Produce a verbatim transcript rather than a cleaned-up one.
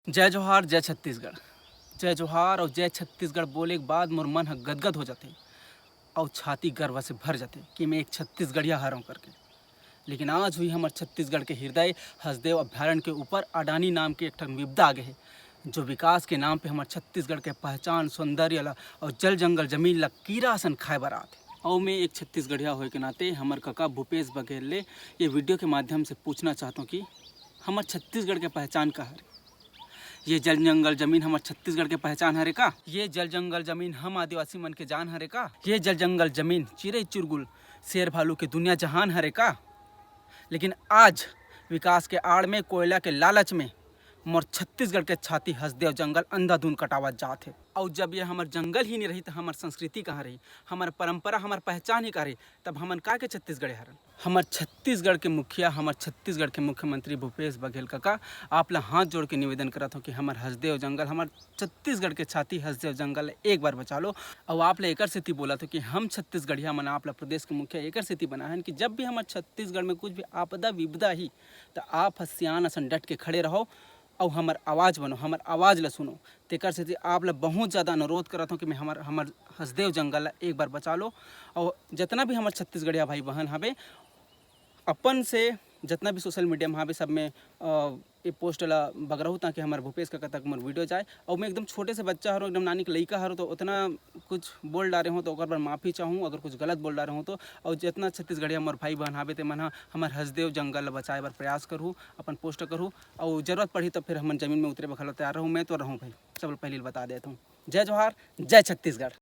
जय जोहार, जय छत्तीसगढ़। जय जोहार और जय छत्तीसगढ़ बोले के बाद मोर मन ह गदगद हो जाथे और छाती गर्व से भर जाथे कि मैं एक छत्तीसगढ़िया हरव करके। लेकिन आज भी हमर छत्तीसगढ़ के हृदय हसदेव अभ्यारण्य के ऊपर अडानी नाम के एक ठन विपदा आ गे हे, जो विकास के नाम पे हमर छत्तीसगढ़ के पहचान, सौंदर्य ला और जल जंगल जमीन ला कीरा असन खाए बर आत हे। और मैं एक छत्तीसगढ़िया होए के नाते हमर कका भूपेश बघेल ले ये वीडियो के माध्यम से पूछना चाहत हूँ कि हमर छत्तीसगढ़ के पहचान का हरे? ये जल जंगल जमीन हमर छत्तीसगढ़ के पहचान हरे का? ये जल जंगल जमीन हम आदिवासी मन के जान हरे का? ये जल जंगल जमीन चिरई चुरगुल शेर भालू के दुनिया जहान हरे का? लेकिन आज विकास के आड़ में, कोयला के लालच में मोर छत्तीसगढ़ के छाती हसदेव जंगल अंधाधुन कटावत जात हे। और जब ये हमर जंगल ही नहीं रही तो हमर संस्कृति कहाँ रही, हमर परंपरा, हमर पहचान ही कहाँ रही? तब हमन का के छत्तीसगढ़ हरन? हमर छत्तीसगढ़ के मुखिया, हमर छत्तीसगढ़ के मुख्यमंत्री भूपेश बघेल कका, आप ला हाथ जोड़ के निवेदन करत हूँ कि हमर हसदेव जंगल, हमर छत्तीसगढ़ के छाती हसदेव जंगल ला एक बार बचा लो। और आप ला एकर सेती बोलत हूँ कि हम छत्तीसगढ़िया मन आप ला प्रदेश के मुखिया एकर सेती बनाए हन कि जब भी हमर छत्तीसगढ़ में कुछ भी आपदा विपदा ही, तो आप ह सियान असन डट के खड़े रहो और हमर आवाज़ बनो, हमर आवाज़ ला सुनो। तेकर सेती आप ला बहुत ज़्यादा अनुरोध करत हूँ कि मैं हमर, हमर हसदेव जंगल ला एक बार बचा लो। और जितना भी हमर छत्तीसगढ़िया भाई बहन हवे, अपन से जितना भी सोशल मीडिया में हवे, सब में, अ, ये पोस्ट ला बगरहू, ताकि हमर भूपेश कका तक मोर वीडियो जाए। और मैं एकदम छोटे से बच्चा हरो, एकदम नानी के लइका हरो, तो उतना कुछ बोल डारे हूँ तो ओकर बर माफ़ी चाहूँ, अगर कुछ गलत बोल डारे हूँ तो। और जितना छत्तीसगढ़िया मोर भाई बहन हवे, ते मन ह हमर हसदेव जंगल ला बचाए बर प्रयास करहू, अपन पोस्ट करहू, और जरूरत पड़ही तो फिर हमन जमीन में उतरे बर घलो तैयार रहूँ। मैं तो रहूँ भाई, सब पहले बता देता हूँ। जय जोहार, जय छत्तीसगढ़।